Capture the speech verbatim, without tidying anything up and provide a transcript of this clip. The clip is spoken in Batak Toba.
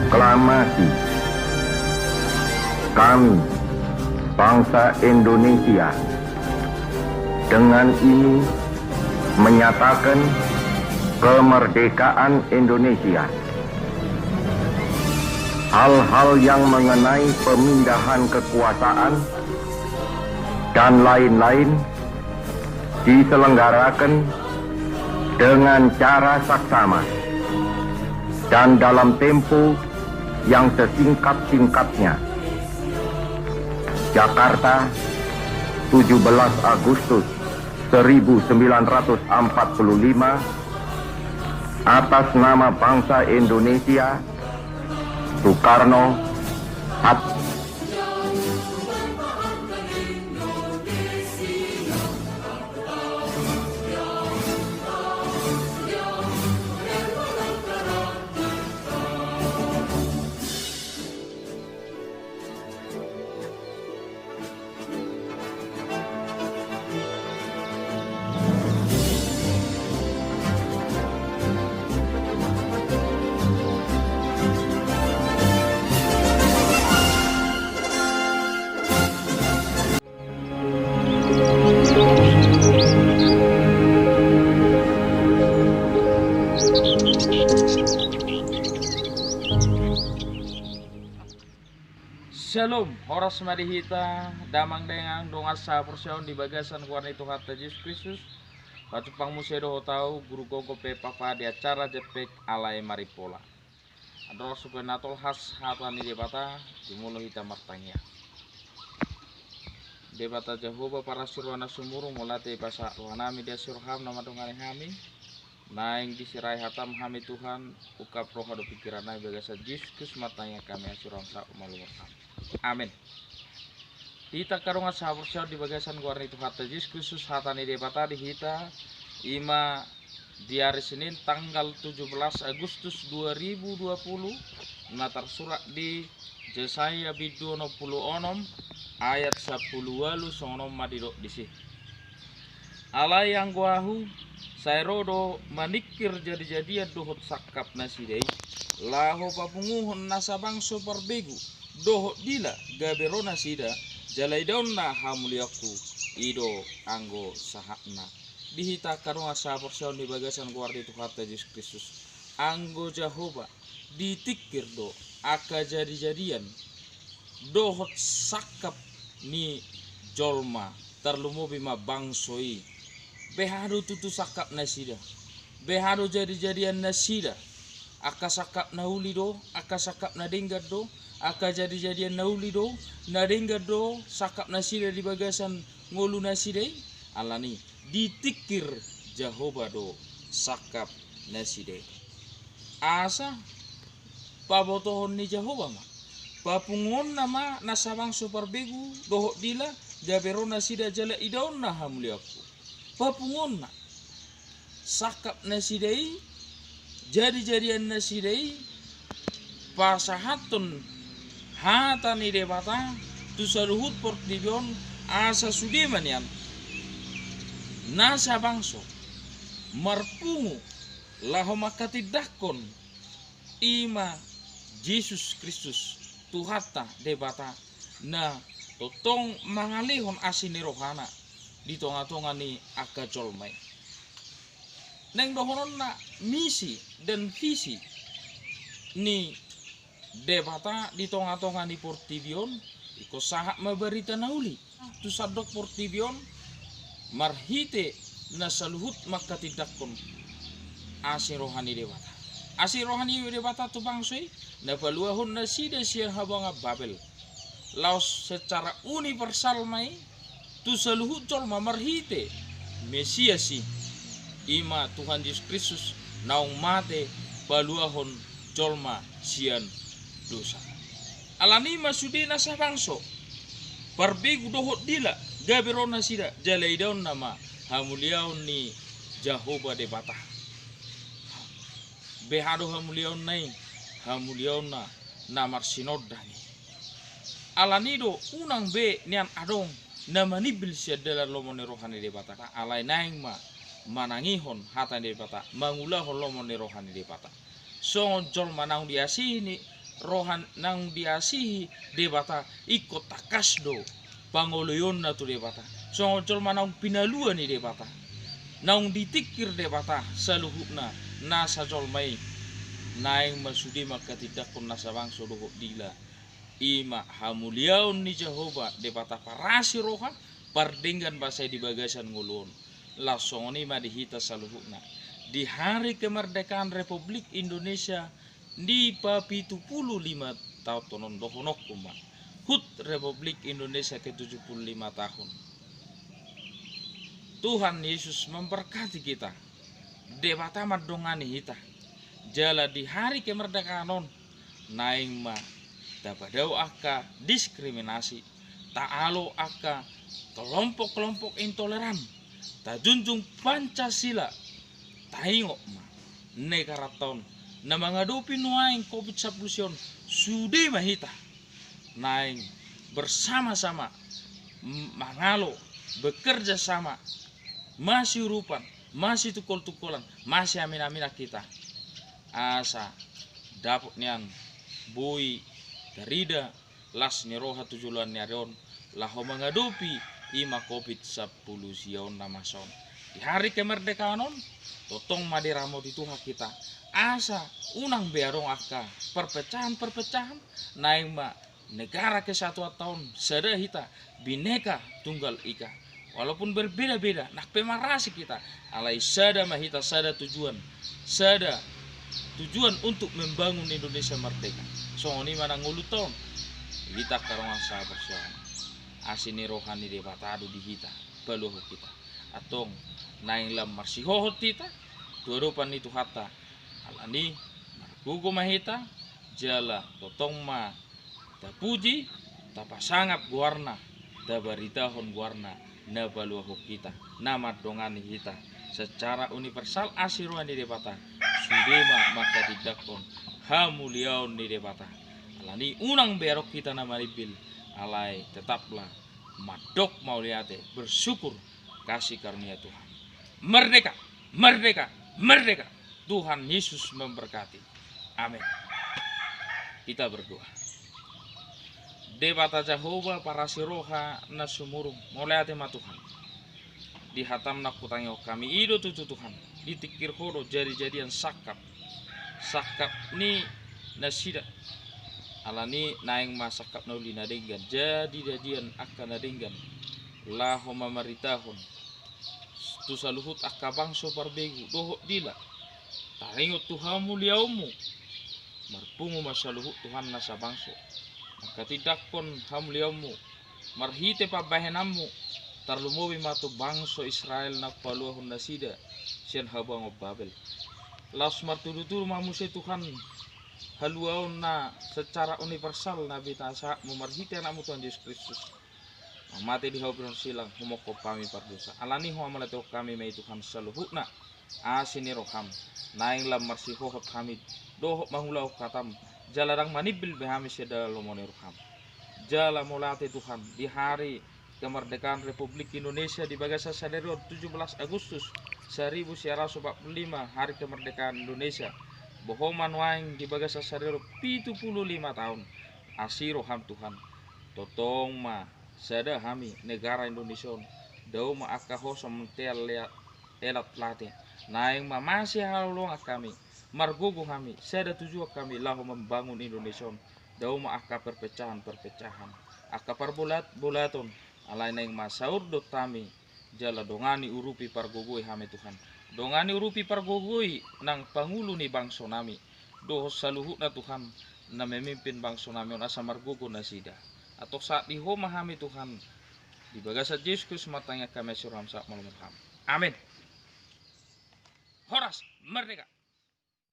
Proklamasi. Kami, bangsa Indonesia, dengan ini menyatakan kemerdekaan Indonesia. Hal-hal yang mengenai pemindahan kekuasaan dan lain-lain diselenggarakan dengan cara saksama dan dalam tempo yang sesingkat-singkatnya. Jakarta, tujuh belas Agustus seribu sembilan ratus empat puluh lima, atas nama bangsa Indonesia, Soekarno, Hat- Shalom, horas ma di hita, damang dainang dongan sahaporseaon di bagasan goar ni Tuhanta Jesus Kristus. Pajumpang muse dohot au, Guru Gogo P P H di acara Jempek Alai Marimpola. Andorang supaya na tolhas hata ni Debata, jumolo hita martangiang. Debata Jahowa, parasi roha na sumurung, mauliate pasahat rohanami di asi roham na mandongani hami. Naeng disirahon hatam hami Tuhan, ungkap roha dohot pingkiran nami bagasan Jesus Kristus martangiang hami, asi roham sahat tu hami. Amen. Di hita angka dongan sahaporseaon di bagasan goar ni Tuhanta Jesus Kristus, hata ni Debata di hita, i ma di ari Senin tanggal tujuh belas Agustus dua ribu dua puluh, na tarsurat di Jesaya bindu onom pulu onom ayat sampulu ualu, songon on ma didok disi. Alai anggo Ahu, sai ro do maningkir jadijadian dohot sangkap nasida i, laho papunguhon nasa bangso parbegu dohot dila, gabe ro nasida, jala idaonna hamuliaonku, i do anggo sahatna. Di hita angka dongan sahaporseaon di bagasan goar ni Tuhanta Jesus Kristus, anggo Jahowa, ditingkir do angka jadijadian dohot sangkap ni jolma, tarlumobi ma bangso i. Beha do tutu sangkap nasida, beha do jadijadian nasida, angka sangkap na uli do, angka sangkap na denggan do, angka jadijadian na uli do, na denggan do sangkap nasida di bagasan ngolu nasida i. Alani ditingkir Jahowa do sangkap nasida i. Asa pabotohon ni Jahowa ma, papunguonna ma nasa bangso parbegu dohot dila, gabe ro nasida jala idaonna hamuliaonku. Papunguonna, sangkap nasida i, jadijadian nasida i, pasahathon hata ni Debata tu saluhut portibi on, asa sude ma nian nasa bangso marpungu laho mangkatindangkon i ma Jesus Kristus, Tuhanta Debata, na tongtong mangalehon asi ni rohana di tongatonga ni angka jolma i. Naeng dohononna misi dan visi ni Debata di tongatonga ni portibi on, ingkon sahat ma barita na uli tu sandok portibi on, marhite na saluhut mangkatindangkon asi roha ni Debata. Asi roha ni Debata tu bangso i, na paluahon nasida sian habuangan Babel. Laos secara universal ma i tu saluhut jolma marhite Mesias i, i ma Tuhan Jesus Kristus, naung mate paluahon jolma sian dosa. Alani i ma sude nasa bangso parbegu dohot dila, gabe ro nasida, jala idaonna ma hamuliaon ni Jahowa Debata. Beha do hamuliaonna i? Hamuliaonna na marsinondang i. Alani do unang be nian adong na manimbil sian dalan lomo ni roha ni Debata, alai naeng ma manangihon hata ni Debata, mangulahon lomo ni roha ni Debata. Songon jolma naung diasihi ni roha naung diasihi Debata, ingkon tangkas do pangoloionna tu Debata. Songon jolma naung pinalua ni Debata, naung ditingkir Debata saluhutna nasa jolma i, naeng ma sude mangkatindangkon nasa bangso dohot dila. I ma hamuliaon ni Jahowa Debata parasi roha, pardenggan basa i di bagasan ngolu on. Laos songon i ma di hita saluhutna. Di hari kemerdekaan Republik Indonesia di papitu pulu lima taon on, dohononku ma, hut Republik Indonesia ke tujuh puluh lima tahun. Tuhan Yesus memberkati kita. Debata mandongani hita. Jala di hari kemerdekaan on, naeng ma tapadao angka diskriminasi, taalo angka kelompok-kelompok intoleran, tajunjung Pancasila, taingot ma negaranta on na mangadopi nuaeng covid sampulu sia on, sude ma hita naeng bersama-sama m-, mangalo, bekerja sama, masiurupan, masitungkol-tungkolan, masiamin-aminan hita. Asa dapot nian boi tarida las ni roha tu joloan ni ari on, laho mangadopi i ma covid sampulu sia on na masa on. Di hari kemerdekaan on, tongtong ma diramoti Tuhan hita, asa unang be adong angka perpecahan-perpecahan, naeng ma negara kesatuanta on sada hita, Bhinneka Tunggal Ika. Walaupun berbeda-beda, nang pe marasing hita, alai sada ma hita, sada tujuan, sada tujuan untuk membangun Indonesia merdeka. Songon i ma nang ngolunta on, hita angka dongan sahaporseaon. Asi ni roha ni Debata do di hita, paluahon hita. Antong naeng lam marsihohot hita tu adopan ni Tuhanta. Alani margogo ma hita, jala tongtong ma tapuji, tapasangap goarna, tabaritahon goarna, na paluahon hita, na mandongani hita secara universal asi roha ni Debata, sude ma mangkatindangkon hamuliaon ni Debata. Alani unang be adong hita na manimbil, alai tetaplah mandok mauliate, bersyukur, kasih karunia Tuhan. Merdeka, merdeka, merdeka. Tuhan Yesus memberkati. Amin. Kita berdoa. Debata Jahowa parasi roha na sumurung, mauliate ma Tuhan. Di hatam na hutangihon hami i do tutu Tuhan, ditingkir Ho do jadi-jadian sangkap, sangkap ni nasida. Alani naeng ma sangkap na uli na denggan, jadi-jadian angka na denggan, laho mamaritahon tu saluhut angka bangso parbegu dohot dila, taringot tu hamuliaonmu. Marpungu ma saluhut Tuhan nasa bangso, mangkatindangkon hamuliaonmu, marhite pambahenanmu, tarlumobi ma tu bangso Israel na hupaluahon nasida sian habuangon Babel. Laos martudu-tudu ma muse Tuhan haluaon na secara universal na binasahatmu marhite Anakmu Tuhan Jesus Kristus, na mate di hau pinarsilang humophop hami pardosa. Alani Ho mauliatehon hami ma i Tuhan saluhutna asi ni roham. Naeng lam marsihohot hami dohot mangulahon hatam, jala ndang manimbil be hami sian dalahan lomo ni roham. Jala mauliate Tuhan, di hari kemerdekaan Republik Indonesia di bagasan sadari on, tujuh belas Agustus seribu sembilan ratus empat puluh lima, hari kemerdekaan Indonesia. Boha ma nuaeng di bagasan sadari on pitu pulu lima taon asi roham Tuhan. Tongtong ma sada hami negara Indonesia on. Dao ma angka hosom teal lea-, elat late. Naeng ma masihaholongan hami, margogo hami, sada tujuan hami laho membangun Indonesia on. Dao ma angka perpecahan-perpecahan, angka parbolat-bolaton, alai naeng ma saurdot hami, jala dongani urupi pargogoi hami Tuhan. Dongani urupi pargogoi nang pangulu ni bangso nami dohot saluhutna Tuhan na memimpin bangso nami on asa margogo nasida. Antong sahat di Ho ma hami Tuhan, di bagasan Jesus Kristus martangiang hami asi roham sahat molo molo hami. Amin. Horas, merdeka.